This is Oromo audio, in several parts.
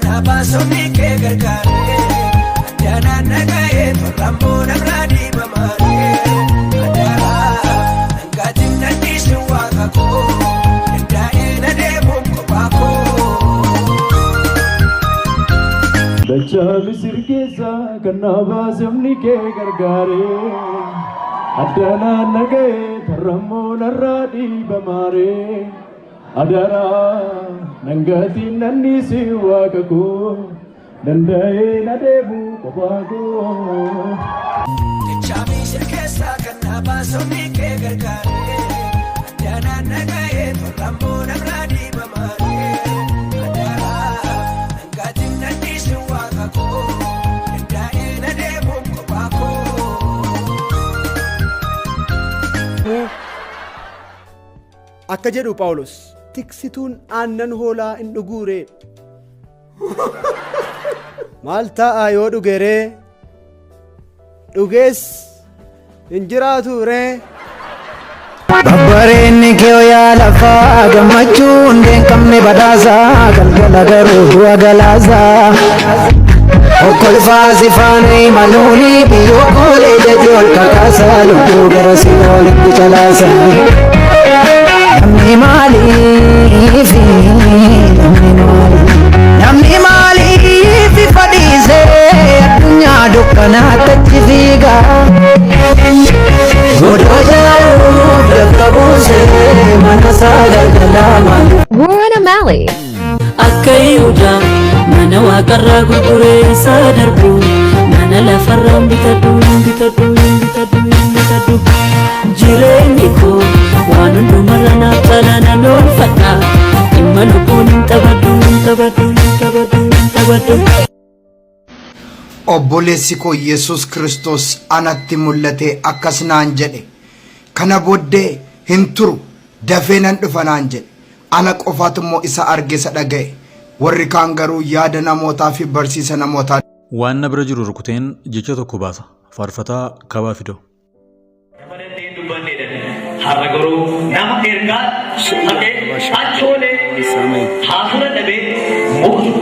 kan na baasofni kee gargaaree addaanaan nagahee torrammoo narraa dhiibamaaree adaraa dhangaatiin nadhiisin waaqa koo danda'ee na deemuun kophaa koo. Dachaa Misir keessaa kan na baasofni kee gargaaree addaanaan nagahee tarrammoo narraa dhiibamaaree adaraa nangaatiin nanniisi waaqa koo danda'ee na deemu kophaa koo. Dachaa Misir keessaa kan na baasofni kee gargaaree addaanaan nagahee torrammoo narraa dhiibamaaree adaraa dhangaatiin nadhiisin waaqa koo danda'ee na deemuun kophaa koo. Akka jedhu Phaawulos tiksituun aannan hoolaa hin dhuguuree. Maal ta'a yoo dhugeree? Dhugees hin jiraatu ree? Babbareenni kee yaa lafaa gammachuu hundee hin qabne badhaasaa galgala garuu du'a galaasaa. Okkolfaa si faana imaluuni biyyoo koolee jajee ol kakaasaa lubbuu gara si'oolitti calaasa. Namni maaliif namni maaliif namni maaliif ifa dhiisee addunyaa dukkanaatti achi fiiga. Godoo jaaruuf dafqa buusee mana isaa galgalaa maali. Warren O'Malley. Akka Yihudaa mana waaqarraa gurguree isaa darbu mana lafarraan bitadhu bitadhu bitadhu bitadhu jireenyi koo waan hundumarra naaf caalaa nan oolfadha dhimma lubbuun hin taphadhu hin taphadhu hin taphadhu hin taphadhu. Obboleessi koo Yesuus Kiristoos anatti mul'atee akkas naan jedhe. Kana booddee hin turu dafee nan dhufa naan jedhe. Ana qofaatu immoo isa arge isa dhaga'e. Warri kaan garuu yaada namootaa fi barsiisa namootaa. Waan na bira jiru rukuteen jecha tokko baasa. Faarfataa Kabaa Fidoo. Nama danda'ee dubbanne jedhan. Har'a garuu nama ergaa haqee achoolee hafuura dhabee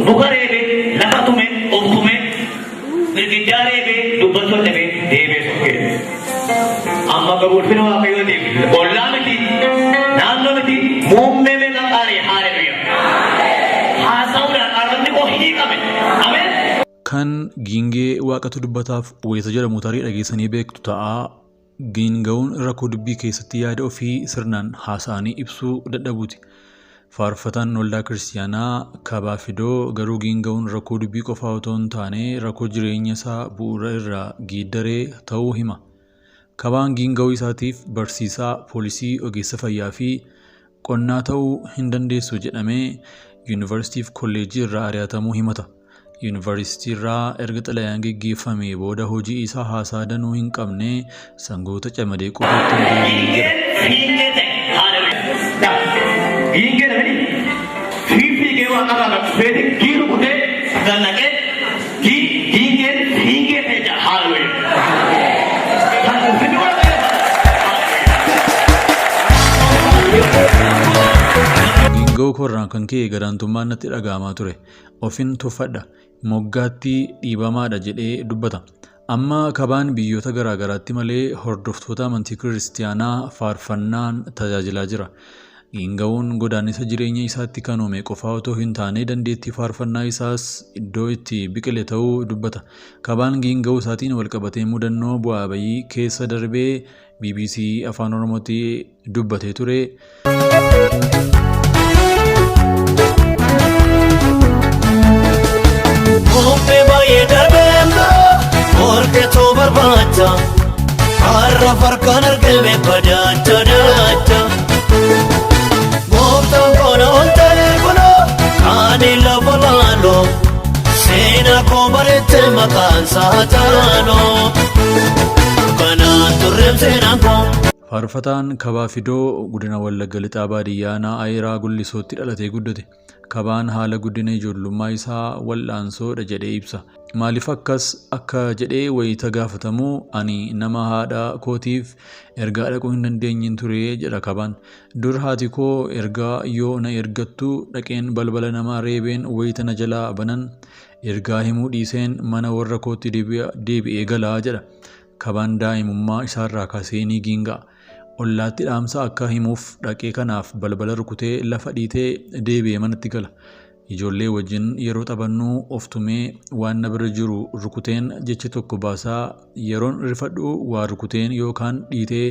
muka reebee lafa tume of tume girgiddaa reebee dubbachuu dhabee deebee sokkee. Amma garuu ulfina Waaqayyootiif ollaa miti naannoo miti muummee meeqa qaaree haaleluuyaa. Haasa'uudhaan arrabni koo hiikame. Ameen. Kan giingee waaqatu dubbataaf wayita jedhamu tarii dhageessanii beektu ta'a. Giinga'uun rakkoo dubbii keessatti yaada ofii sirnaan haasa'anii ibsuu dadhabuuti. Faarfataan waldaa kiristiyaanaa Kabaa Fidoo garuu giinga'uun rakkoo dubbii qofaa otoo hin taane rakkoo jireenya isaa bu'uura irraa geeddaree ta'uu hima. Kabaan giinga'uu isaatiif barsiisaa, poolisii, ogeessa fayyaa fi qonnaa ta'uu hin dandeessu jedhamee yuunivarsiitii fi kolleejjii irraa ari'atamuu himata. Yuunivarsiitii irraa erga xalayaan geggeeffamee booda hojii isaa haasaa danuu hin qabne sangoota camadee qotuutti hin deebi'e jedha. Giingeen fiingee ta'e. Haaleluyyaa. Giingee dha miti. Fiigee waaqarraa gad dhufeeti gii rukutee gad naqee giingeen fiingee ta'e jedha. Haaleluyyaa. Kan ulfinni Waaqayyoo. Giinga'uu koorraan kan ka'e gadaantummaan natti dhaga'amaa ture. Ofin tuffadha. Moggaatti dhiibamaadha jedhee dubbata. Amma Kabaan biyyoota garaagaraatti malee hordoftoota amantii kiristiyaanaa faarfannaan tajaajilaa jira. Giinga'uun godaannisa jireenya isaatti kan uume qofaa otoo hin taane dandeettii faarfannaa isaas iddoo itti biqile ta'uu dubbata. Kabaan giinga'uu isaatiin walqabatee mudannoo bu'aa bayii keessa darbee BBC Afaan Oromootti dubbatee ture. Bubbee baay'ee darbeen warqeetoo barbaacha har'a farkaan argame badaacha daacha. Gooftaan koona ol ta'e kunoo kaani lafa laaloo seenaa koo bareechee maqaan isaa caaloo. Kanaan turreem seenaan koo. Faarfataan Kabaa Fidoo godina Wallagga Lixaa baadiyyaa Aanaa Ayiraa Gullisootti dhalatee guddate. Kabaan haala guddina ijoollummaa isaa wal'aansoodha jedhee ibsa. Maaliif akkas akka jedhee wayita gaafatamu ani nama haadha kootiif ergaa dhaquu hin dandeenyen ture jedha Kabaan. Dur haati koo ergaa yoo na ergattu dhaqeen balbala namaa reebeen wayita na jalaa banan ergaa himuu dhiiseen mana warra kootti deebi'ee galaa jedha. Kabaan daa'imummaa isaarraa kaasee ni giinga'a. Ollaatti dhaamsa akka himuuf dhaqee kanaaf balbala rukutee lafa dhiitee deebi'ee manatti gala. Ijoollee wajjin yeroo taphannu of tumee waan na bira jiru rukuteen jecha tokko baasaa yeroon rifadhu waa rukuteen yookaan dhiitee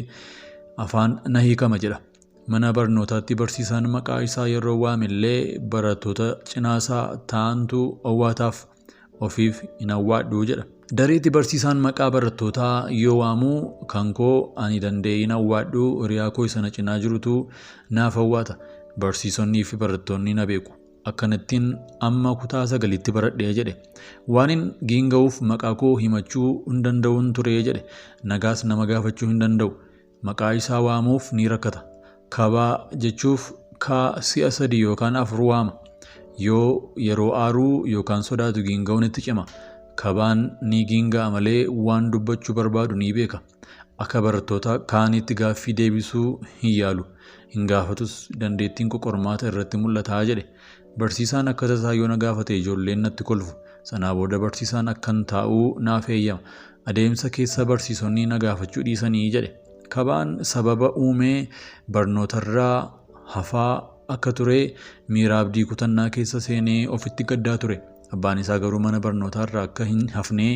afaan na hiikama jedha. Mana barnootaatti barsiisaan maqaa isaa yeroo waamillee barattoota cinaasaa taa'antu owwaataaf ofiif hin awwaadhu jedha. Dareetti barsiisaan maqaa barattootaa yoo waamu kan koo ani danda'ee hin awwaadhu hiriyaa koo isa na cinaa jirutu naaf awwaata. Barsiisonnii fi barattoonni na beeku. Akkanattiin amma kutaa 9tti baradhee jedhe. Waanin giinga'uuf maqaa koo himachuu hin danda'uun ture jedhe. Nagaas nama gaafachuu hin danda'u. Maqaa isaa waamuuf ni rakkata. Kabaa jechuuf kaa si'a 3 yookaan 4 waama. Yoo yeroo aaruu yookaan sodaatu giinga'uun itti cima. Kabaan ni giinga'a malee waan dubbachuu barbaadu ni beeka. Akka barattoota kaanitti gaaffii deebisuu hin yaalu. Hin gaafatus dandeettiin koo qormaata irratti mul'ataa jedhe. Barsiisaan akka tasaa yoo na gaafate ijoolleen natti kolfu. Sanaa booda barsiisaan akkan taa'uu naaf eeyyama. Adeemsa keessa barsiisonni na gaafachuu dhiisanii jedhe. Kabaan sababa uumee barnootarraa hafaa akka ture miira abdii kutannaa keessa seenee ofitti gaddaa ture. Abbaan isaa garuu mana barnootaarraa akka hin hafnee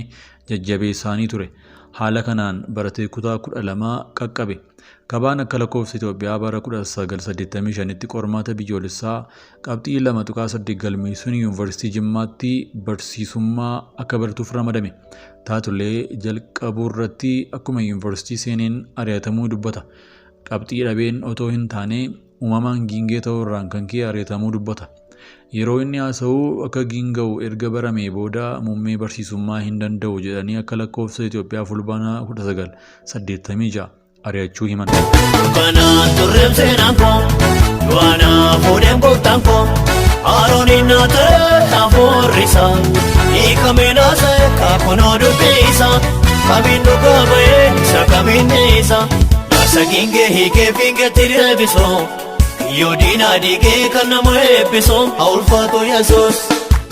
jajjabeessaanii ture. Haala kanaan baratee kutaa 12 qaqqabe. Kabaan akka lakkoofsa Itoophiyaa bara 1985tti qormaata biyyoolessaa qabxii 2.8 galmeessuun Yuunivarsiitii Jimmaatti barsiisummaa akka baratuuf ramadame. Taatullee jalqabuurratti akkuma yuunivarsiitii seeneen ari'atamuu dubbata. Qabxii dhabeen otoo hin taane uumamaan giingee ta'uurraan kan ka'e ari'atamuu dubbata. Yeroo inni haasa'u akka giinga'u erga baramee booda muummee barsiisummaa hin danda'u jedhanii akka lakkoofsa Itoophiyaa fulbaana 1986 ari'achuu himan. Kanaan turreem seenaan koo du'aanaa fuudheem gooftaan koo Aroon innaa ta'e hafuurri isaa hiikamee naasa'e kaakunoo dubbii isaa kamiin dhugaa ba'ee isa kamiin dhiisa jaarsa giingee hiikee fiingeetti deebisoo kiyyoo diinaa diigee kan nama eebbisoo haa ulfaatu Yesuus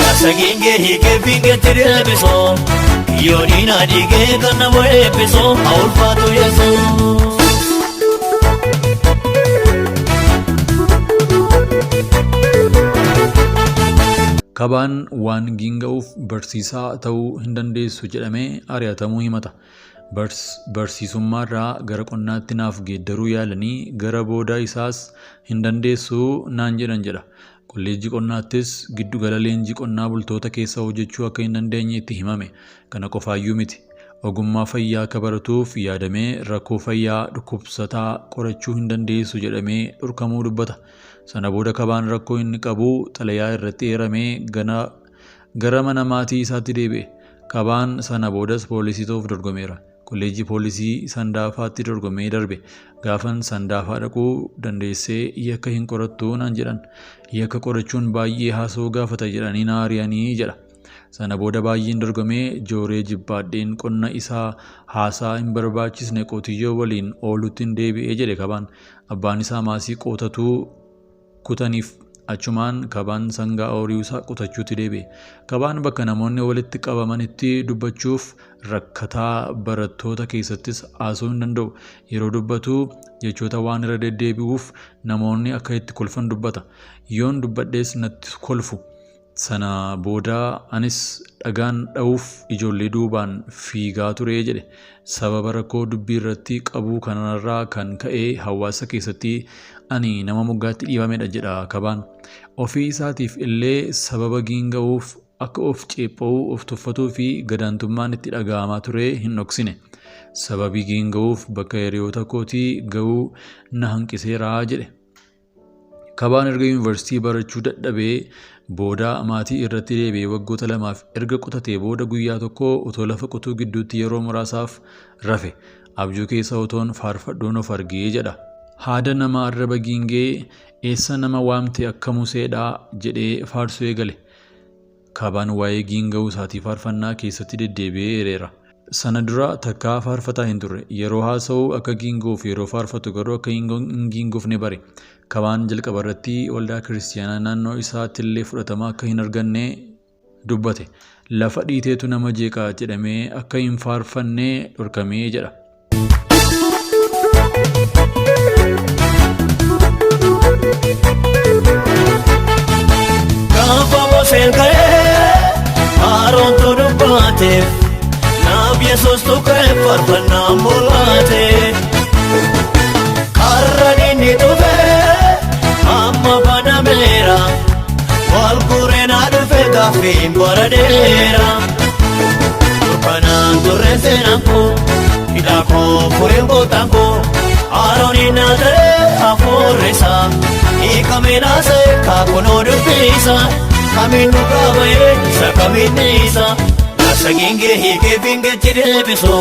jaarsa giingee hiikee fiingeetti deebisoo kiyyoo diinaa diigee kan nama eebbisoo haa ulfaatu Yesuus. Kabaan waan giinga'uuf barsiisaa ta'uu hin dandeessu jedhamee ari'atamuu himata. Barsiisummaarraa gara qonnaatti naaf geeddaruu yaalanii gara booda isaas hin dandeessu naan jedhan jedha. Kolleejjii qonnaattis giddugala leenjii qonnaa bultoota keessa hojjechuu akka hin dandeenye itti himame. Kana qofaayyuu miti. Ogummaa fayyaa akka baratuuf yaadamee rakkoo fayyaa dhukkubsataa qorachuu hin dandeessu jedhamee dhorkamuu dubbata. Sana booda Kabaan rakkoo inni qabu xalayaa irratti eeramee gara mana maatii isaatti deebi'e. Kabaan sana boodas poolisii ta'uuf dorgomeera. Kolleejjii poolisii Sandaafaatti dorgomee darbe. Gaafan Sandaafaa dhaquu dandeessee yakka hin qorattu naan jedhan. Yakka qorachuun baay'ee haasoo gaafata jedhanii na ari'anii jedha. Sana booda baay'een dorgomee jooree jibbaadheen qonna isaa haasaa hin barbaachisne qotiyyoo waliin oolutti hin deebi'ee jedhe Kabaan. Abbaan isaa maasii qotatuu kutaniif achumaan Kabaan sangaa ooyiruu isaa qotachuutti deebi'e. Kabaan bakka namoonni walitti qabamanitti dubbachuuf rakkataa barattoota keessattis haasa'uu hin danda'u. Yeroo dubbatu jechoota waan irra deddeebi'uuf namoonni akka itti kolfan dubbata. Yoon dubbadhees natti kolfu. Sana booda anis dhagaan dha'uuf ijoollee duubaan fiigaa ture jedhe. Sababa rakkoo dubbii irratti qabu kanarraa kan ka'e hawaasa keessatti ani nama moggaatti dhiibamedha jedha Kabaan. Ofii isaatiif illee sababa giinga'uuf akka of ceepha'uu, of tuffatuu fi gadaantummaan itti dhaga'amaa ture hin dhoksine. Sababii giinga'uuf bakka hiriyoota kootii ga'uu na hanqiseera jedhe. Kabaan erga yuunivarsiitii barachuu dadhabee booda maatii irratti deebi'ee waggoota 2f erga qotatee booda guyyaa tokko otoo lafa qotuu gidduutti yeroo muraasaaf rafe. Abjuu keessa otoon faarfadhuun of argee jedha. Haada nama arraba giingee Eessa nama waamte akka Museedhaa jedhee faarsuu eegale. Kabaan waa'ee giinga'uu isaatii faarfannaa keessatti deddeebi'ee eereera. Sana dura takkaa faarfataa hin turre. Yeroo haasa'u akka giinga'uuf yeroo faarfatu garuu akka hin giingofne bare. Kabaan jalqaba irratti waldaa kiristiyaanaa naannoo isaatti illee fudhatama akka hin arganne dubbate. Lafa dhiiteetu nama jeeqa jedhamee akka hin faarfanne dhorkamee jedha. Gaafa Museen ka'ee Aroontu dubbateef naaf Yesuustu ka'e faarfannaa mul'ate. Karra inni dhufe amma banameera wal gureenaa dhufe gaaffiin bara dheera. Dukkanaan turre seenaan koo hidhaa koo fureen gootaan koo Aroon na ta'e hafuurri isaa hiikamee naasa'e kaakunoo dubbisa kamiin nu qabayee isa kamiin dhiisa Yaasa gingee hiikee fingeetti deebisu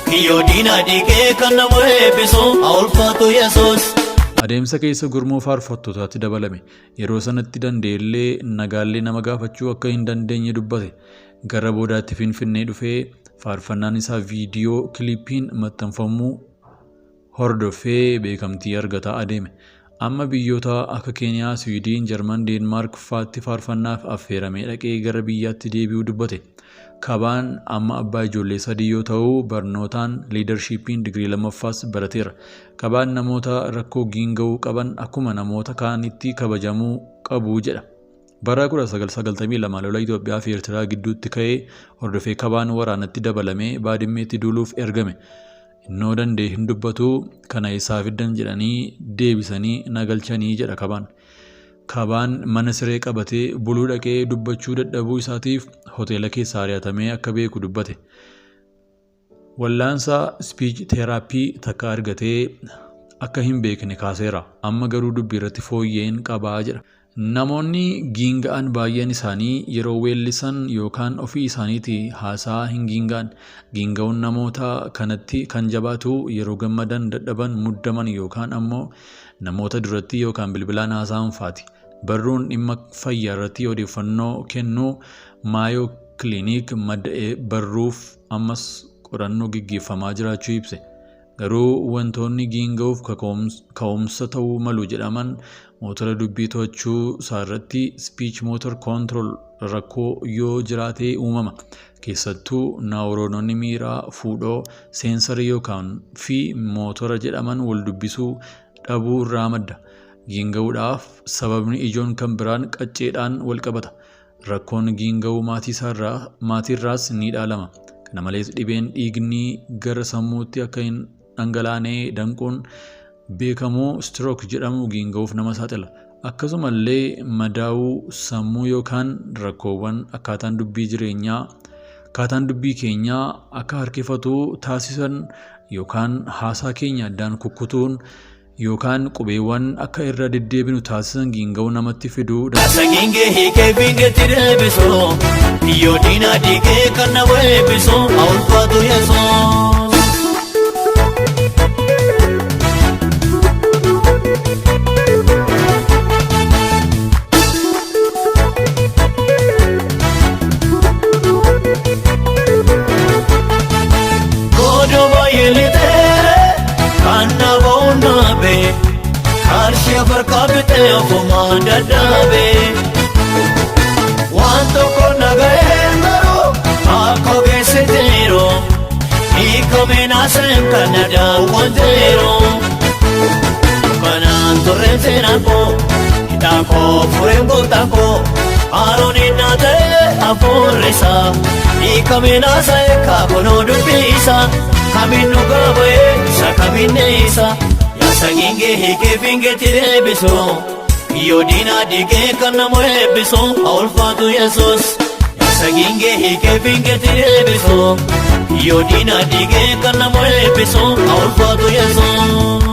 kiyyoo diinaa dhiigee kan nama eebbisu haa ulfaatu Yesuus. Adeemsa keessa gurmuu faarfattootaatti dabalame. Yeroo sanatti danda'ellee nagaallee nama gaafachuu akka hin dandeenye dubbate. Gara boodaatti Finfinnee dhufee faarfannaan isaa viidiyoo kiliippiin maxxanfamuu hordofee beekamtii argataa adeeme. Amma biyyoota akka Keeniyaa, Siwiidin, Jarman, Deenmaark fa'aatti faarfannaaf affeeramee dhaqee gara biyyaatti deebi'uu dubbate. Kabaan amma abbaa ijoollee sadii yoo ta'u barnootaan liidarshiippiin digirii lammaffaas barateera. Kabaan namoota rakkoo giinga'uu qaban akkuma namoota kaanitti kabajamuu qabu jedha. Bara 1992 lola Itoophiyaa fi Eertiraa gidduutti ka'ee hordofee Kabaan waraanatti dabalamee Baadimmeetti duuluuf ergame. Innoo danda'e hin dubbatu kana eessaa fiddan jedhanii deebisanii na galchanii jedha Kabaan. Kabaan mana siree qabatee buluu dhaqee dubbachuu dadhabuu isaatiif hoteela keessaa ari'atamee akka beeku dubbate. Wallaansa speech therapy takka argatee akka hin beekne kaaseera. Amma garuu dubbii irratti fooyyeen qabaa jedha. Namoonni giinga'an baay'een isaanii yeroo weellisan yookaan ofii isaaniitii haasaa hin giinga'an. Giinga'uun namoota kanatti kan jabaatu yeroo gammadan, dadhaban, muddaman yookaan ammoo namoota duratti yookaan bilbilaan haasa'an faati. Barruun dhimma fayyaa irratti odeeffannoo kennu Maayoo Kiliinik madda barruuf ammas qorannoo gaggeeffamaa jiraachuu ibse. Garuu wantoonni giinga'uuf ka'umsa ta'uu malu jedhaman mootora dubbii to'achuu isaarratti speech motor control rakkoo yoo jiraate uumama. Keessattuu naawuroononni miiraa fuudhoo seensarii yookaan fi mootora jedhaman wal dubbisuu dhabuu irraa madda. Giinga'uudhaaf sababni ijoon kan biraan qacceedhaan wal qabata. Rakkoon giinga'uu maatiirraas ni dhaalama. Kana malees dhibeen dhiigni gara sammuutti akka hin dhangalaane danquun beekamu stroke jedhamu giinga'uuf nama saaxila. Akkasumallee madaa'uu sammuu yookaan rakkoowwan akkaataan dubbii jireenyaa akkaataan dubbii keenyaa akka harkifatu taasisan yookaan haasaa keenya addaan kukkutuun yookaan qubeewwan akka irra deddeebinu taasisan giinga'uu namatti fiduu danda'a. Yaasa gingee hiikee fingeetti deebisu kiyyoo diinaa dhiigee kan nama eebbisu haa ulfaatu Yesuus. Godoo baay'ee lixee kan na ba'uun naabe qarshii afarkaa bitee ofumaan dadhabe. Waan tokko na ga'een garuu akka ogeessiteeru hiikamee naaseen kan na daawwanteeru. Dukkanaan turreen seenaan koo hidhaa koo fureen gooftaan koo Aroon na ta'e hafuurri isaa hiikamee naasa'e kaakunoo dubbii isaa kamiin nu qabayee isa kamiin dhiisa Yaasa gingee hiikee fingeetti deebisu kiyyoo diinaa dhiigee kan nama eebbisu haa ulfaatu Yesuus. Yaasa gingee hiikee fingeetti deebisu kiyyoo diinaa dhiigee kan nama eebbisu haa ulfaatu Yesuus.